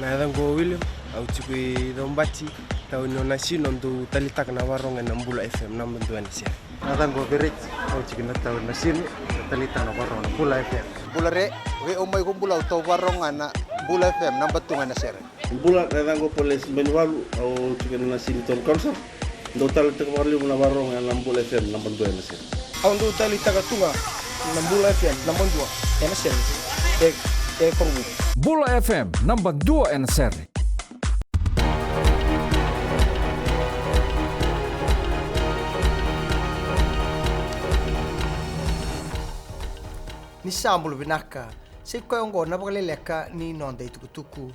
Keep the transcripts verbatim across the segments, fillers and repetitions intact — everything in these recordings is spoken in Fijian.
Na yacaqu o William, au tiko i Cobati, tauni o Nasinu, au dau talitaka na varogo ena Bula F M, naba dua ena sere. Na yacaqu o Vereti, au tiko na tauni o Nasinu, au talitaka na varogo na Bula F M. Bula re, vei au mai ko Bula, au tau varogo ga na Bula F M, naba tu ga ena sere. Bula, na yacaqu o Poles Benivalu, au tiko ena Nasinu Town Council, dau talitaka vakalevu na varogo ena Bula F M, naba dua ena sere. Au dau talitaka tu ga na Bula F M, naba dua ena sere. E, e Korovou. Bula F M, naba dua ena sere. Ni sa bula vinaka, sa i koya oqo na vakaleleka ni noda itukutuku.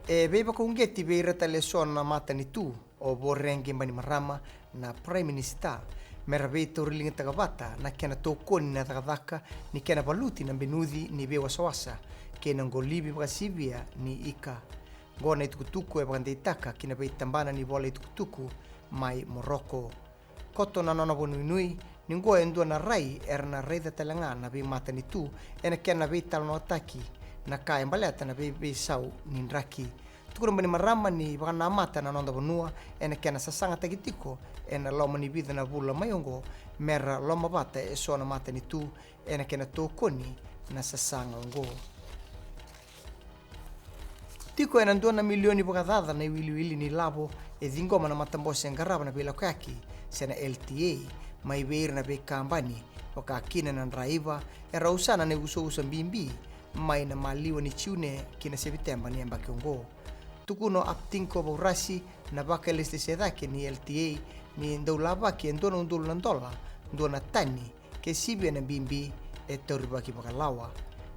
E veivakauqeti vei ira tale eso na matanitu, o Voreqe Bainimarama, na Prime Minister, me ra veitauriligataka vata na kena tokoni na cakacaka ni kena valuti na benuci ni veiwasawasa kei na qolivi vakasivia ni ika. Qo na itukutuku e vakadeitaka ki na veitabana ni vola itukutuku mai Morocco. Koto na nona vakanuinui ni qo e dua na rai era na raica tale ga na veimatanitu ena kena veitalanoataki na ka e baleta na veiveisau ni draki. Tukuna Bainimarama ni vakanamata na noda vanua ena kena sasagataki tiko ena loma ni vica na vula mai oqo, me ra lomavata eso na matanitu ena kena tokoni na sasaga oqo. Tiko ena dua na milioni vakacaca na iwiliwili ni lavo e ciqoma na matabose e qarava na veilakoyaki, se na L T A, mai vei ira na veikabani, vaka kina na draiva, e rau sa na na iusausa bibi mai na maliwa ni Jiune ki na Seviteba ni yabaki oqo. Tukuna o Aptinko Vaurasi, na vakalesilesi cake ni L T A, ni dau lavaki e dua na udolu na dola dua na tani ke sivia na bibi e taurivaki vakalawa.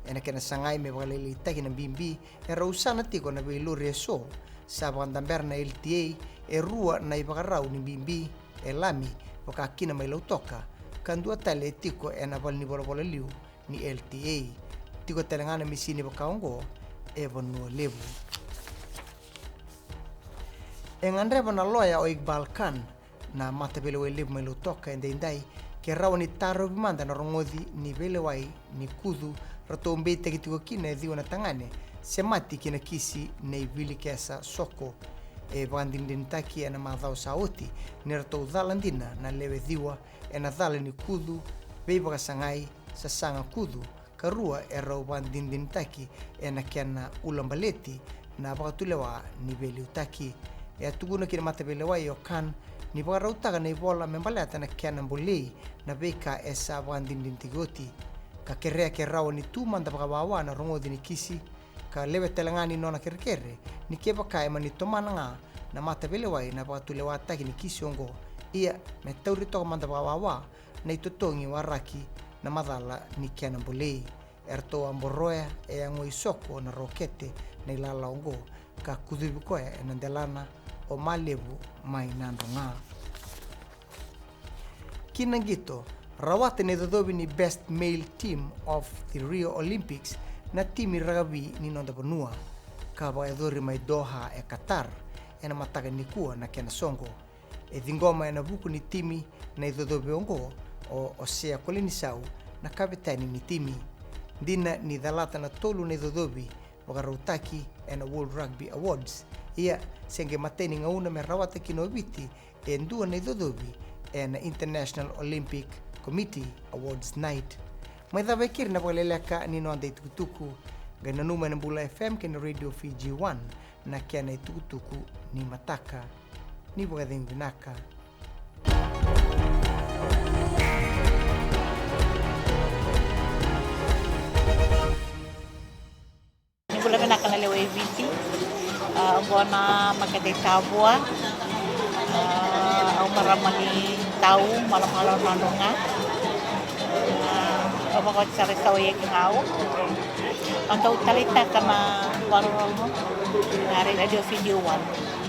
Ena kena sagai me vakalailaitaki na bibi, e rau sa na tiko na veilori eso sa vakadabera na L T A e rua na ivakarau ni bibi e Lami, vaka kina mai Lautoka, ka dua tale e tiko ena valenivolavola liu ni L T A. Tiko tale ga na misini vaka oqo e Vanua Levu. E gadreva na loya o Iqbal Khan na mataveilewai levu mai Lautoka edaidai ke rawa ni tarovi mada na rogoci ni veilewai ni kucu ratou beitaki tiko kina e ciwa na tagane se mati ki na kisi nei Vilikesa Soko. E vakadinadinataki ena macawa sa oti ni ratou cala dina na lewe ciwa ena cala ni kucu, veivakasagai, sasaga kucu, ka rua e rau vakadinadinataki ena kena ulabaleti na vakatulewa ni veiliutaki. E a tukuna ki na mataveilewai o Khan ni vakarautaka na ivola me baleta na kena bolei na veika e sa vakadinadinataki oti, ka kerea ke rawa ni tu mada vakawawa na rogoci ni kisi, ka lewe tale ga ni nona kerekere ni kevaka e mani tomana ga na mataveilewai na vakatulewataki ni kisi oqo, ia me tauri toka mada vakawawa na itotogi waraki na macala ni kena bolei. E ratou a boroya e yago i Soko na rokete na ilala oqo ka kucuvi koya ena delana o Malevu mai Nadroga. Ki na qito, rawata na icocovi ni Best Male Team of the Rio Olympics na timi rakavi ni noda vanua ka vakayacori mai Doha e Qatar ena mataka nikua na kena soqo. E ciqoma ena vuku ni timi na icocovi oqo o Osea Kolinisau, na kavetani ni timi. Dina ni calata na tolu na icocovi vakarautaki ena World Rugby Awards, ia se qai matai ni gauna me rawata kina o Viti e dua na icocovi ena International Olympic Committee Awards Night. Mai cava e keri na vakaleleka ni noda itukutuku. Qai nanuma ena Bula F M kei na Radio Fiji One na kena itukutuku ni mataka. Ni vakacegu vinaka. Ni bula vinaka na lewe i Viti. A, oqo na makete i Tavua. A, au marama ni Tau, Malomalo, Nadroga. A, au vakawati sara i Sawa i Ekigau. Au dau taleitaka na vakarorogo na Radio Fiji One.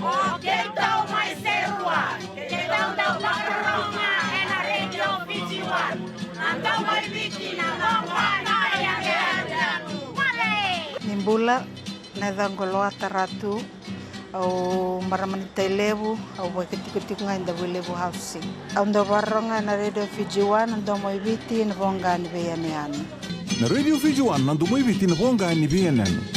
O keitou mai Serua, keitou dau vakarorogo ena Radio Fiji One. Na domo i Viti, na domo i Viti. Ni bula, na yacaqu o Loata Ratu, au marama ni Tailevu, au vakatikotiko ga e Davuilevu Housing. Au dau vakarorogo ena Radio Fiji One, na domo i Viti, na voqa ni veiyanuyanu. Na Radio Fiji One, na domo i Viti, na voqa ni veiyanuyanu.